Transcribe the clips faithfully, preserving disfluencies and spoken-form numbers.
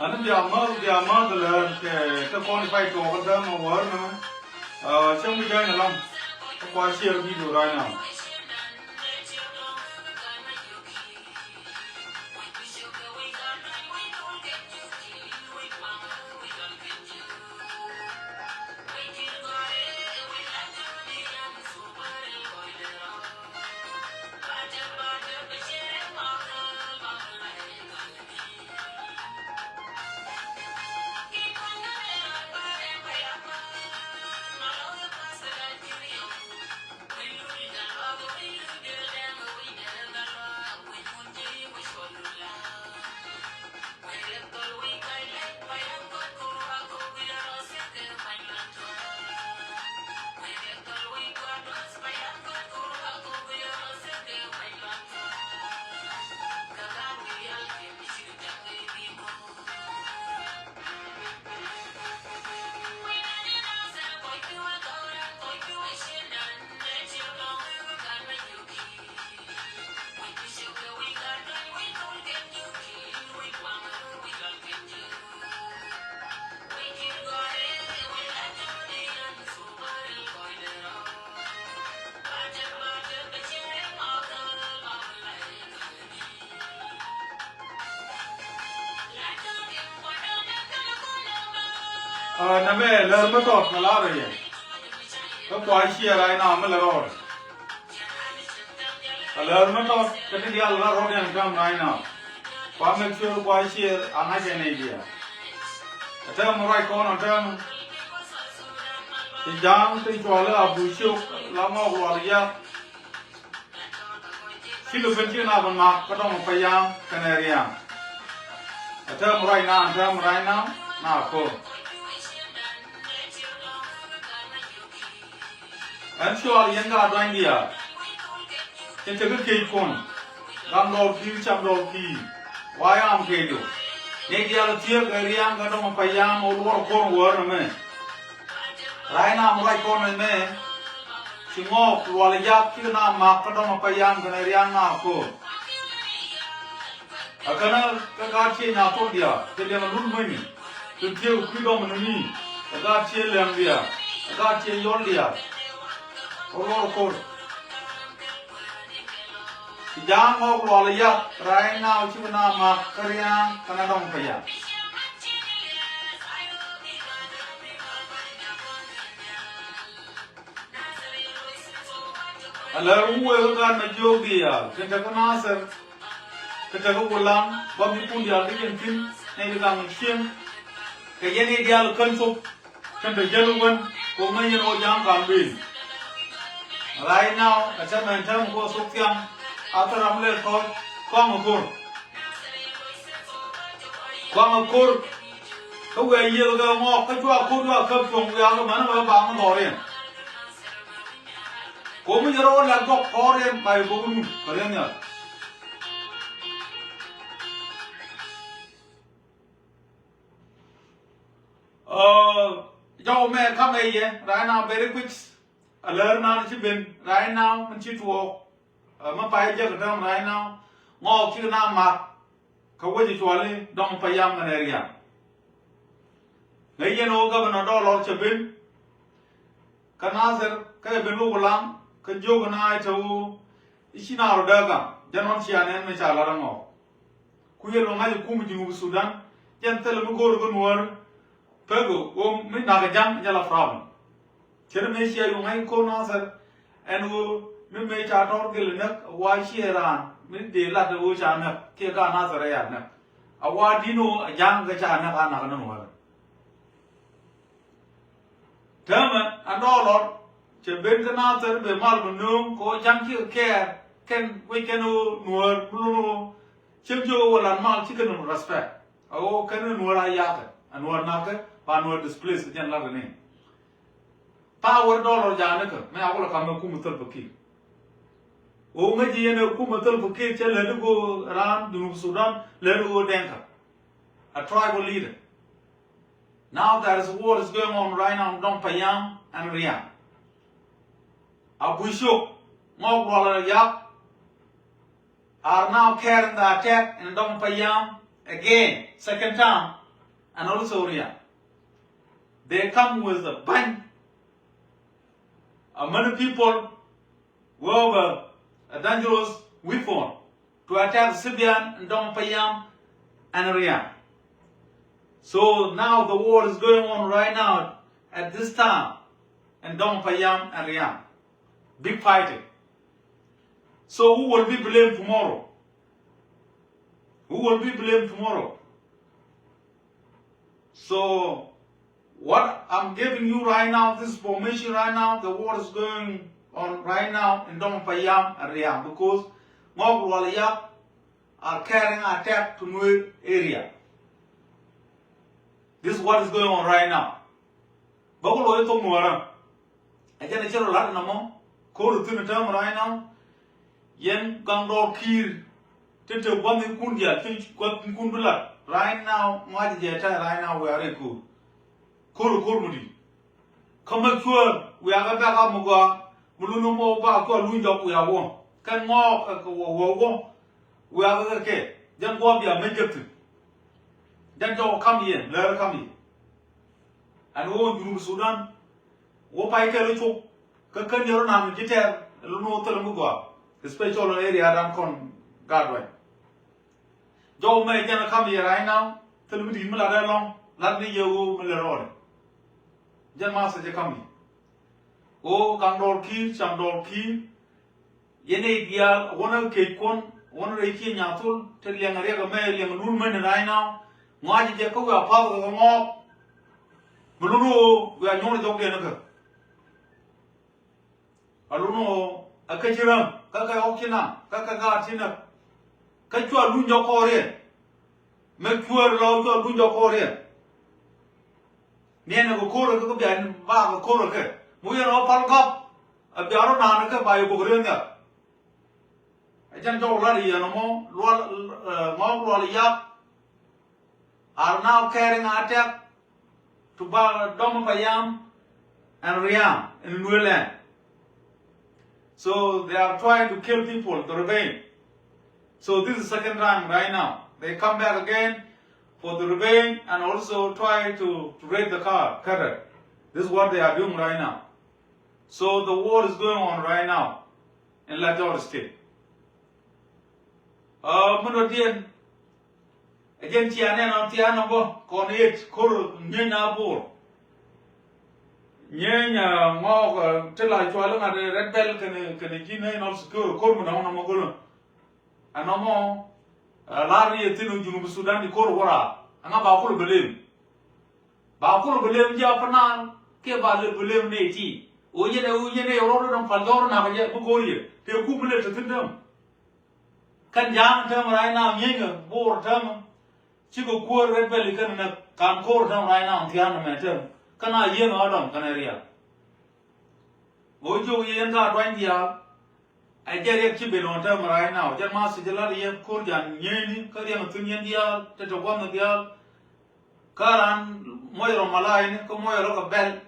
Ani bia ma̱th, bia ma̱th lɛ kɛ, kɛ kɔn i̱ pay tuɔɔk in täämɛ wäär nɛmɛ. Cäŋ bi jɔ̱ɔ̱ny ɛlɔ̱ŋ. Kä kua share video right now. Aa, nɛmɛ lär mi tɔt mi lar yɛ. Kä kua share right now mi lär rɔɔdɛ. A lär mi tɔt kä ti diaal lar rɔɔdɛ ɛn tääm right now. Kua make sure kua share a ŋa̱c ɛn idea. Ɛ tääm ruac kɔn ɛ tääm. Ti ja̱a̱ŋ ti cuɔl i̱ Abu Ciok la Ŋɔɔk Lual Yak. Cikɛ ben cikɛ na ben mak kä dɔŋ payam kɛnɛ riaŋ. Ɛ tääm ruac na, ɛ tääm ruac na, na ko̱r. Ɛn cual yɛn ka duany diaal. Cɛ tekɛ kec kun. Gam dɔɔr ki̱i̱r, cam dɔɔr ki̱i̱r. Wa yam kec diw. Nɛy diaal thiek ɛ riaŋ kä dɔŋ payam ɛ luɔr ko̱r wäär nɛmɛ. Right now mi ruac kɔn ɛmɛ, ci Ŋɔɔk Lual Yak cikɛ na mak kä dɔ̱ŋ payam kɛnɛ riaŋ na ko̱r. Ɛ känä kä gaat ciɛ Nyathok diaal, kɛ liɛŋ lul mäni, kɛ kiɛw kui̱ dɔ̱ŋ ni mi, ɛ gaat ciɛ Lɛŋ diaal, ɛ gaat ciɛ Yɔl diaal. Kä luɔr ko̱r. Ci ja̱a̱ŋ Ŋɔɔk Lual Yak right now cikɛ na mak kä ria̱a̱ŋ kɛnɛ dɔ̱ŋ payam. A lär wu wee kä gaat ma jiök diaal, kɛ tekɛ Nathir, kɛ tekɛ Wulaŋ, bä mi kun diaal ti kɛn thi̱n, nɛy ti gaŋ cieŋ. Kɛ yɛn i̱ diaal kän cop. Kɛn te jäl wän kɛ ŋäc yɛn ɣöö ja̱a̱ŋ ka̱m ben. Right now ɛ tɛmɛ ɛn tɛmɛ kɛ ɣöö thok thiaŋ a thil ram lɛl kɔc kɔaŋ ɛ ko̱r. Kɔaŋ ɛ ko̱r. Kä wiaa yiëëth kɛ Ŋɔɔk kä cua ko̱r cua käp cuɔ̱ŋ wiaa kɛ mänä wee ba ŋä dhɔriɛn. Ko̱ mi jɛ rɔ wä lak gɔk kɔɔriɛn ba yɛ bok nun kɛ riɛn nhial. Aa, jɔw mɛ kamɛ yɛ right now very quick. A lär nan ci ben right now min ci tuɔɔk. Aa, mi pay jek däm right now. Ŋɔɔk ci na mak. Kä wec cuali dɔŋ payam ŋän area. Ŋäc yɛn ɣöö gabana dɔɔlɔr cɛ ben. Kä Nathir kä yɛ ben wä Wulaŋ kä jiök na ɛ te ɣöö i̱ ci na rɔ dee gam jɛn ɣän cia nɛn mi ca lat aŋɔɔk. Ku yɛ luɔ̱ŋ ŋa̱c ɛ kum Junub Sudan jɛn thilɛ mi go̱o̱r kä Nuäär. Pek ɣöö mi nak ɛ ja̱ŋ jɛ la problem. Cɛ ni mëë cia yɔ̱ŋ ŋa̱c ko̱n Nathir ɛn ɣöö mi mëë ca tɔr gil näk wa ciɛ raan mi dee lat ɣöö ca näk kiɛ ka Nathir ɛ ya näk. A wa di̱n ɣöö a ja̱ŋ kɛ ca näk a nak ni Nuäär. Täämɛ ɛn dɔɔlɔr cɛ ben kä Nathir ben mal mi nööŋ kɛ ɣöö ca̱ŋ cikɛ kɛɛr kɛn wec kɛn ɣöö Nuäär mi lun ɣöö cäŋ jiök ɣöö lan mal cikɛ nööŋ respect. A ɣöö kɛn ɣöö Nuäär a ya̱kɛ a Nuäär na̱kɛ ba Nuäär displace jɛn la̱rkɛ ni. Power dɔɔlɔr ja̱a̱nikä mɛ a wä lɛ kam ɛ kumɛ Salva Kiir. Ɣöö ŋäci yɛn ɛ kumɛ Salva Kiir cɛ lät i̱ go̱o̱ raan Junub Sudan lät i̱ go̱o̱ Dɛŋka. A tribal leader. Now there is war is going on right now dɔŋ Payam and Riang. Abu Shok, Ŋɔɔk Lual Yak, are now carrying the attack in Dɔŋ Payam again, second time. and also Riang. They come with a bunch of many people who have a, a dangerous weapon to attack Sibian and Dong Payam and Riang. So now the war is going on right now at this time in Dong Payam and Riang. Big fighting. So who will be blamed tomorrow? Who will be blamed tomorrow? So what I'm giving you right now, this information right now, the war is going on right now in Dong Payam area because Ngok Lual Yak are carrying attack to Nuer area. This is what is going on right now. Bä ku loc thok Nuäärä. Ɛ jɛn ɛ cɛ rɔ la̱t ɛn ɛmɔ ko̱r thi̱n ɛ täämɛ right now. Yɛn gaŋ dɔɔr ki̱i̱r ti te gua̱thnikun diaal ti gua̱thnikun bi lat right now. Ŋɔac jɛ tɛ̈ right now wiaa rɛy ko̱r. Ko̱r ko̱r mi di̱i̱t. Kä mi cuäär wiaa kɛ bɛ̈k a mi gɔaa mi luni mɔ ba kua luny jɔk wiaa wä kɛn ŋɔɔk kɛ kɛ wä wä wä. Wiaa kɛ kɛ kɛ jɛn gua̱a̱th bia mec jek thi̱n. Jɛn jɔk kam yɛ lɛr kam yɛ. Ɛn ɣöö Junub Sudan wä pay kɛl cuk kä kän yɛ rɔ naŋ ji̱ tɛɛr lun wä thil mi gɔaa. Especially area dan kɔn gaat wɛny. Jɔw mɛ jɛn kam yɛ right now thil mi di̱i̱t mi lat ɛlɔ̱ŋ lat ni yɛ ɣöö mi lɛ rɔɔdɛ. Jɛn ma sɛ jɛ kam yɛ ɣöö kaŋ dɔɔr ki̱i̱r cam dɔɔr ki̱i̱r. Yɛn ɛ diaal wänä kec kuɔn wänä rɛy cië nyathol te liɛŋ riɛk ɛmɛ liɛŋ lul mɛn right now. Ŋɔac jɛ kä wiaa path kɛ ŋɔɔk. Mi lun ɣöö wiaa nyuɔ̱n jɔkdiɛn kä a lun ɣöö a kä ci räm kä kɛ ɣɔk ci naŋ kä kɛ gaat ci näk. Kä cua luny jɔk kɔɔriɛn. Mɛ cuäär lɔ cua luny jɔk kɔɔriɛn. Niɛn ɛ kɛ ko̱r ɛ kɛ kɛ bia ba kɛ ko̱r ɛ kɛ mi wiɛn ɔ pal gɔp. A bia rɔ naan ɛ kɛ ba yɛ bok riɛn nhial. Ɛ jɛn jɔw lat yɛn ɔmɔ lual ŋɔk lual yak. Are now carrying attack to ba dɔm Payam and Riang in Nuer land. So they are trying to kill people, the rebellion. So this is second time right now. They come back again for the rebellion and also try to, to raid the car, cattle. This is what they are doing right now. So the war is going on right now in Lajor State. Uh, mi dɔ̱diɛn ɛ jɛn cia nɛn ɔn thia̱a̱n ɔn bä kɔn yet ko̱r nyieeny na bo̱o̱r. Nyieeny ŋɔɔk ti la cual ŋa̱t red belt kɛnɛ kɛnɛ ji̱ nɛn ɔn secure ko̱r mi dɔ̱ŋ nɔmɔ go̱lä. Ɛn nɔmɔ lar ni yɛ thi̱n Junub Sudan di ko̱r wä raar ɛŋa ba kulɛ bɛ lem. Ba kulɛ bɛ lem ji̱ a pä naan kiɛ ba lɛ bɛ lem nɛy ti ɣöö yɛn ɛ ɣöö yɛn ɛ rɔɔd in pal dhɔr nak jɛ mi go̱o̱r yɛ tëë kum mi lɛ te thi̱n täämɛ. Kɛn ja̱a̱ŋ täämɛ right now nyieeny kɛ bo̱o̱r täämɛ. Cikɛ kuäär red belt kɛn nɛ kan ko̱r täämɛ right now thia̱a̱n mɛ täämɛ kɛn a yieen ɣä dɔ̱ŋ kɛn ɛ riɛl. Ɣöö jiök yɛ yɛn ka duany diaal. Ɛ jɛ riɛk ci ben ɣän täämɛ right now jɛn ma thiec lat yɛ ko̱r jan nyieeni kä riɛŋ thi̱n yɛn diaal te te gua̱nh diaal. Kä raan muɔc rɔ malaini kä muɔc rɔ kɛ bɛl.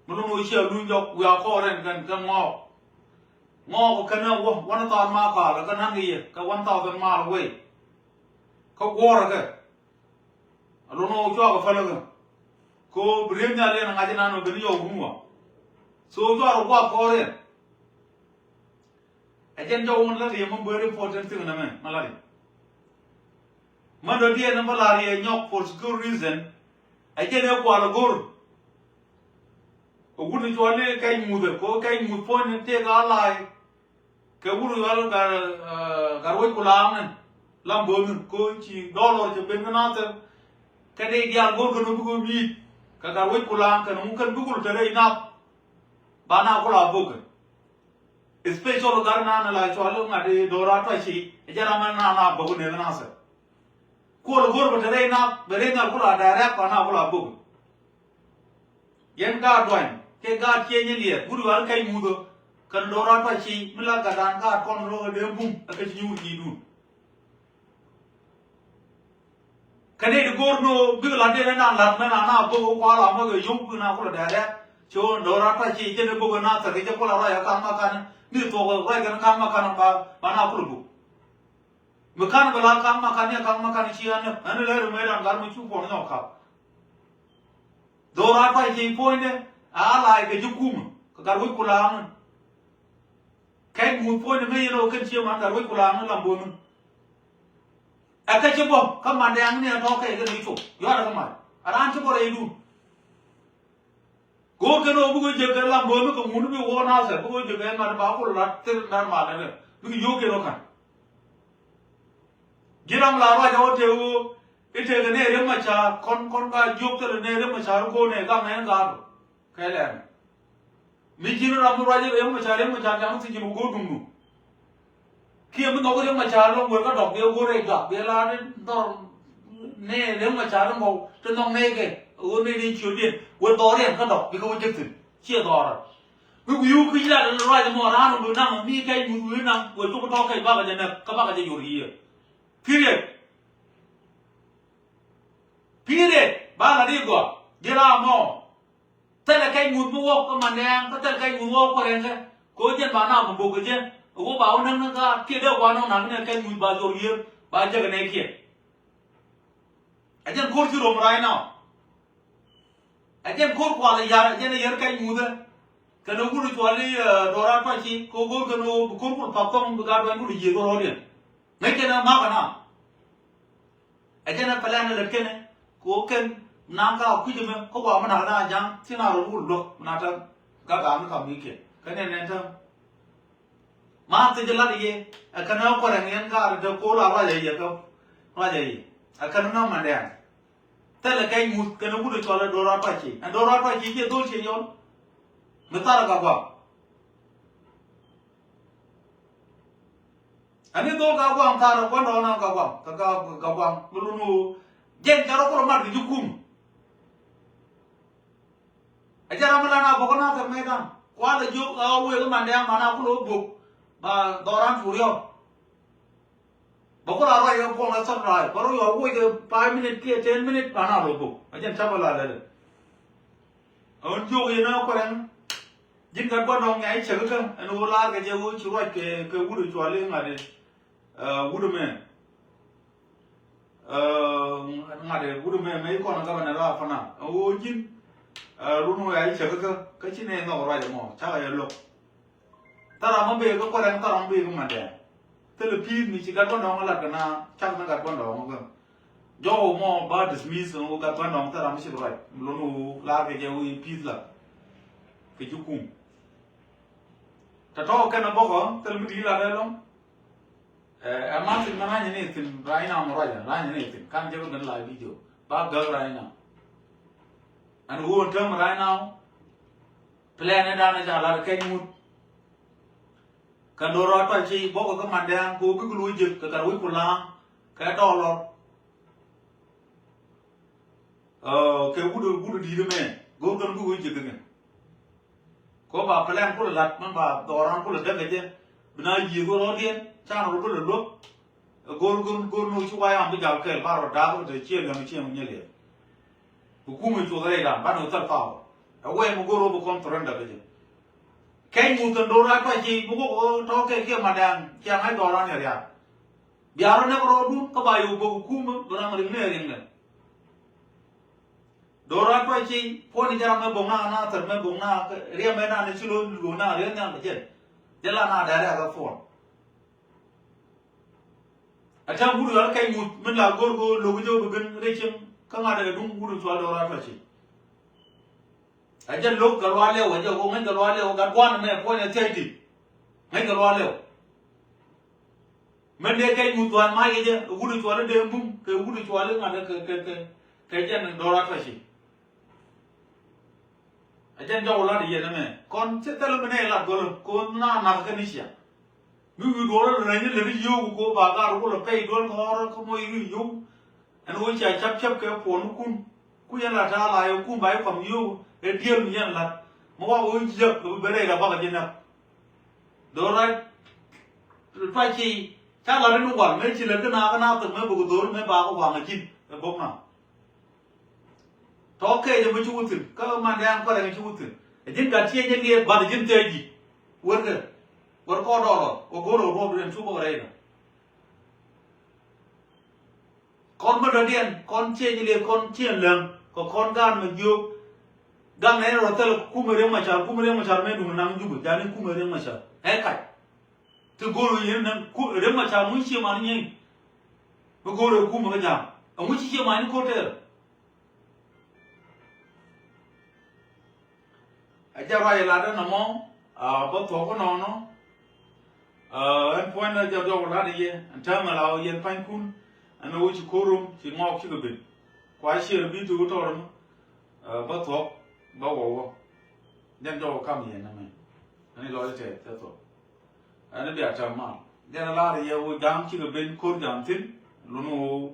Mi lun wä cia luny jɔk wiaa kɔɔr ɛn kɛn kɛ ŋɔɔk. Ŋɔɔk kɛn ɛ wä wän thaar ma kaal kɛ naŋ kɛ yɛ kɛ one thousand mile away. Kä guɔ̱ɔ̱rɛ kɛ a lun wä cuakɛ päl kɛ. Ko bi riek nhial yɛn ŋa̱c inan wä ben yɔw wun wä. So cuarɛ guath kɔɔr ɛn. Ɛ jɛn jɔw wun lat yɛ mɛ very important thing nɛ mɛ mɛ lat yɛ. Mɛ dɔ̱diɛn mɛ lar yɛ nyɔk for secure reason. Ɛ jɛn ɛ kual ɛ go̱r. Ɛ wut ni cuɔl ni kɛc muth ɛ ko kɛc muth puɔ̱ny ni tëëk a la̱a̱y. Kɛ wut ni cuɔl gar gar wec ku la̱a̱ŋ ni lam bo̱o̱th ni ko ci dɔlɔr cɛ ben kä nathɛr. Kɛ dee diaal go̱r kɛn ɔ bikɛ mi̱i̱t kɛ gar wec ku la̱a̱ŋ kɛn ɔ ŋu kɛn bikul te rɛy nath. Ba na ku la bok kɛ. Especially gar na na la cual ŋa̱t i̱ do̱ra tuaci ɛ jɛ ram na na bok ni na sɛ. Kuɔl go̱r bɛ te rɛy na bɛ rɛy na ku la direct ba na ku la bok. Yɛn gaat duany kɛ gaat cieny in liɛth wut wal kɛc muthä. Kɛn do̱ra tuaci mi la gat dan gaat kɔn rɔ dee bum ɛ kɛ ci nyuur ci dun. Kɛn i̱ di go̱o̱r ni ɣöö bikɛ la̱t diɛn ɛn na la̱t mɛn ana bok ɣöö kual amä kɛ yio̱w bikɛ na kulɛ dɛɛrɛ. Ci ɣöö do̱r a ta̱c ci jɛn i̱ bok ɛn na thɛk i̱ jɛ kulɛ ruac ɛ ka̱n ma ka̱n ni thuɔk ruac kɛn ka̱n ma ka̱n ba ba na kulɛ bok. Mi kan bɛ la kaŋ ma kan yɛ kaŋ ma kan ci an an lɛ ri mɛ dan gar mi cu puɔn nyɔk kap. Dhor a tuac ci puɔnyɛ a lac kɛ ji̱ kumä kɛ gar wi̱c ku laŋ. Kɛc muth puɔnyɛ ŋäc yɛn ɔ kɛn cie man gar wi̱c ku laŋ lam bo̱o̱n. Ɛ kɛ ci bɔ kä mandɛ aŋ ni ɛ tɔ̱ kɛ kɛ ni cop yua̱rɛ kä mal a raan ci bɔ rɛydun. Go̱o̱r kɛn ɣöö bikɛ jek kɛ lam bo̱o̱n kɛ ŋun bi wä Nasir bikɛ jek kɛ ŋa̱t ba kul lat thil nar mal ɛn bikɛ yio̱o̱k kɛn ɣöö ka̱n. Ji̱ ram la ruac ɣöö tëë ɣöö i̱ tëë kɛ nɛy Riek Machar kɔn kɔn ka jiök thilɛ nɛy Riek Machar go̱o̱r nɛy gaŋ nɛy ga̱a̱r kɛ lɛn. Mi ji̱n ram mi ruac Riek Machar Riek Machar jaŋ thi̱n ji̱n wä go̱o̱r duŋdu. Kiɛ mi nhɔk Riek Machar lɔŋ wër kä dɔk biɛ go̱r rɛy juak biɛ la ni dhɔr ni Riek Machar in bɔw ti nhɔk nɛy kɛ ɣöö nɛy ni ciötdiɛn wër dhɔriɛn kä dɔk bikɛ wä jek thi̱n ciɛ dhɔrä. Mi wi̱i̱ wä ki yila ni ruac mɔ raan wä naŋ mi kɛc muth wi̱i̱ naŋ wër cuk tɔk kɛc bakɛ jɛ näk kä bakɛ jɛ yor yiëë. Period. Period. Ba la di gɔaa ji̱ ram mɔ. Thilɛ kɛc ŋuth mi wɔk kä mandɛɛŋ kä thilɛ kɛc ŋuth wɔk kuɛrɛŋkɛ. Kɛ ɣöö jɛn ba na mi bok kɛ jɛ ɛ ɣöö ba wä näk ni gaat kiɛ dee wa nɔŋ naŋ ni kɛc ŋuth ba dhor yiër ba jek ɛ nɛy kiɛ. Ɛ jɛn ko̱r ci rom right now. Ɛ jɛn ko̱r kual ɛ ya̱r ɛ jɛn ɛ yär kɛc ŋuthɛ. Kɛn ɛ wut ɛ cuali dhor a tuac ci kɛ ɣöö go̱r kɛn ɣöö bi ko̱r kul pap thɔŋ bi gaat duany kul ɛ yiëër kɛ rɔɔdiɛn. Ŋäc kɛn ɛ ma̱k ɛ na. Ɛ jɛn ɛ pɛlɛn ɛ lät kɛnɛ kɛ ɣöö kɛn naŋ ka kui̱c ɛmɛ kä wa mi nak na ja̱ŋ thi̱n a rɔ wul luäk mi na tɛm. Gak a mi kam mi kiɛn kä nɛn nɛn tɛm. Ma thiec lat i̱ yɛ ɛ kɛn ɛ kuɛrɛŋ yɛn ka ri te ko̱o̱l a ruac ɛ yɛ kä ruac ɛ yɛ ɛ kɛn ɛ nɔmandɛn. Thilɛ kɛc ŋuth kɛn ɛ wut ɛ cɔl ɛ do̱r a tuac ci ɛn do̱r a tuac ci ciɛ dho̱l ciɛ yɔl. Mi thar ɛ ka guam. Ani dhol ka guaŋ tharɛ gua̱ndɔɔŋ na ka guaŋ ka ka ka guaŋ mi lun wu. Jɛn ca rɔ kulɔ mat kɛ ji̱ kum. A jɛ ram mi lan a bok na thɛr mɛ da̱ŋ kualɛ jiök a wëë kä mandɛ a man a kulɔ bok. Ba dhɔran cu riɔk. Ba kulɔ a ruac kɛ puɔŋ a thɔr raay ba rɔ yɔk wëë kɛ five minute kiɛ ten minute ba na rɔ bok a jɛn ca bä la lɛlɛ. Ɣän jiök yɛn ɣä kuɛrɛn. Ji̱n gat gua̱ndɔɔŋ ŋɛ̈c cäk kä ɛn ɣöö laar kɛ jɛ ɣöö ci ruac kɛ kɛ wut ɛ cuali ŋa̱t ɛ wut ɛmɛ. Ŋa̱t ɛ wut ɛmɛ mɛ i̱ kɔn ɛ gavana la pana ɛn ɣöö ji̱n. Run ɣöö ŋɛ̈c cäk kä kä ci nɛ nhɔk ruac ɛmɔ cakɛ yɛ lo̱k. Thara ma bek kä kuɛrɛn thara ma bek kä mandɛ. Thilɛ pi̱i̱th mi ci gat gua̱ndɔɔŋ lat kɛ na cak ni gat gua̱ndɔɔŋ kä. Jɔw mɔ ba dismiss ni wä gat gua̱ndɔɔŋ thara mi ci ruac mi lon wä lar kɛ jɛ wä i̱ pi̱i̱th la. Kɛ ji̱ kum. Tɛ tɔk kɛn a bɔkɔ thilɛ mi ti lat ɛlɔŋ. Ɛ ma thin ma ranyɛ ni thin ranyɛ na mɔ ruac ranyɛ ni thin kan jɛ bä ben la video ba gäk ranyɛ na. Ɛn wä wä täm ranyɛ na. Plan ɛ dan ɛ ca lat kɛny mut. Kɛ do̱r rɔɔd tɔc ci bɔk kɛ kä mandɛɛŋ kɛ ɣöö bikɛ lo̱c jek kɛ gat wec ku la̱a̱ŋ kɛ dɔɔlɔr. Kɛ wut wut di̱i̱t mɛ go̱o̱r kɛn bikɛ wec jek kɛ kɛ. Kɛ ɣöö ba plan kulɛ la̱t mɛn ba dhɔran kulɛ däk kɛ jɛ bi na yiëë go̱o̱r rɔɔdiɛn can rɔ kulɛ luäk. Go̱o̱r go̱o̱r go̱o̱r ni wä ci wayam bi jal kɛɛl ba rɔ da̱a̱k kɛ te ciɛ lɛm ciɛ ŋu nyɛ liɛl. Bi kum i̱ cuɔth rɛy ram banɛ wä thil power. Ɛ wee mi go̱r wä bi kɔn surrender kä jɛ. Kɛny ŋuth kɛn do̱r a tuac ci bi wä kɛ tɔ̱ kɛ kiɛ madam ciɛ ŋa̱c dhɔran ɛ riaak. Bia rɔ nɛk rɔɔdun kä ba yɛ wä bok kum bi ram riŋ ni riŋ nɛ. Do̱r a tuac ci puɔ̱n i̱ jɛ ram mɛ bok na na thɛr mɛ bok na riɛm mɛ na ni ci lo̱ luɔ̱ na riɛm nhiam kɛ jɛ. Jɛ la na dɛrɛ a kɛ puɔ̱n. A cäŋ wut yɔl kɛc ŋuth min la go̱r go̱r lo̱k jɛ wä bi ben rɛy cieŋ kä ŋa̱t ɛ duŋ wut in cual dɔɔr a tuaci. A jɛ lo̱k kɛ lual lɛw a jɛ wä ŋäc kɛ lual lɛw gat gua̱n mɛ puɔ̱ny a thiac ti. Ŋäc kɛ lual lɛw. Min dee kɛc ŋuth dhua̱n mac kɛ jɛ wut in cual i̱ dee bum kɛ wut in cual i̱ ŋa̱t kɛ kɛ kɛ kɛ jɛn dɔɔr a tuaci. A jɛn jɔw lat yɛn ɛmɛ kɔn cɛ thɛl mi nɛ lat gɔlä kɔn na nak kɛ ni cia. Mi wi̱i̱ duɔl rɛny lɛ ni yio̱w kɛ ba gar kulɛ pɛy duɔl kɔɔr kä mɔ i̱ yio̱w. Ɛn ɣöö cia cap cap kɛ puɔn kun ku yɛn lat ta̱a̱ la yɛ kun ba yɛ kɔm yio̱w ɛ diɛl mi yɛn lat. Mi wa ɣöö jiäk kɛ bi ben rɛy la bakɛ ji̱ näk. Do̱r rac tuac ci ca lat ni wal mëë ci lät kä na kä na thok mëë bok do̱r mëë ba kɛ waŋ a ji̱n ɛ bok na. Tɔ̱ kɛɛcä mi ci wä thi̱n kä mandɛ an kɔrɛ mi ci wä thi̱n. Ɛ ji̱n gat ciɛ nyɛ liɛɛt bat ɛ ji̱n thɛɛc ji̱. Wärkɛ wär kɔɔr dɔɔr ɔ kɛ go̱r ɛ ruɔ̱p rɛn cu bä kɛ rɛy nɔ. Kɔn mi dɔ̱diɛn, kɔn ciɛ nyi lieth, kɔn ciɛ läŋ, kɛ kɔn gaan mi jiök. Gaŋ nɛ rɔ thil kumɛ Riek Machar, kumɛ Riek Machar mɛ duŋ naŋ Jubɛ, jani kumɛ Riek Machar. Ɛ kac. Ti go̱o̱r ɣöö yɛn naŋ ku Riek Machar ŋuci ciɛ man nyieŋ. Mi go̱o̱r ɣöö kumɛ kä jam. Ɛ ŋuci ciɛ man ni ko̱r tɛɛr. A jɛ ruac ɛ lat ɛn ɛmɔ, a bä thuɔk inɔnɔ. Ɛn puɔ̱ny na jɛ jɔk lat i̱ yɛ ɛn täämɛ la ɣöö yɛn panykun ɛn ɣöö ci ko̱r rom ci ŋɔɔk cikɛ ben. Kua ciɛɛr bi ti wä tɔɔr ɛmɔ. Bä thuɔk bä wä wä. Jɛn jɔk ɛ kam yɛn ɛmɛ. Ɛn i̱ lɔc tɛth tɛ thuɔk. Ɛn i̱ bia tɛm mal jɛn ɛ lar yɛ wä jam cikɛ ben ko̱r jam thi̱n. Lun wä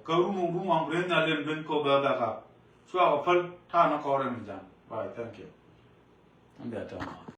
kä run wä run waŋ ren na len ben ko̱r bɛ bɛ kap. Cua kɛ päl ta̱a̱ na kɔr ɛn jam. Bye, thank you. Ɛn bia tɛm mal.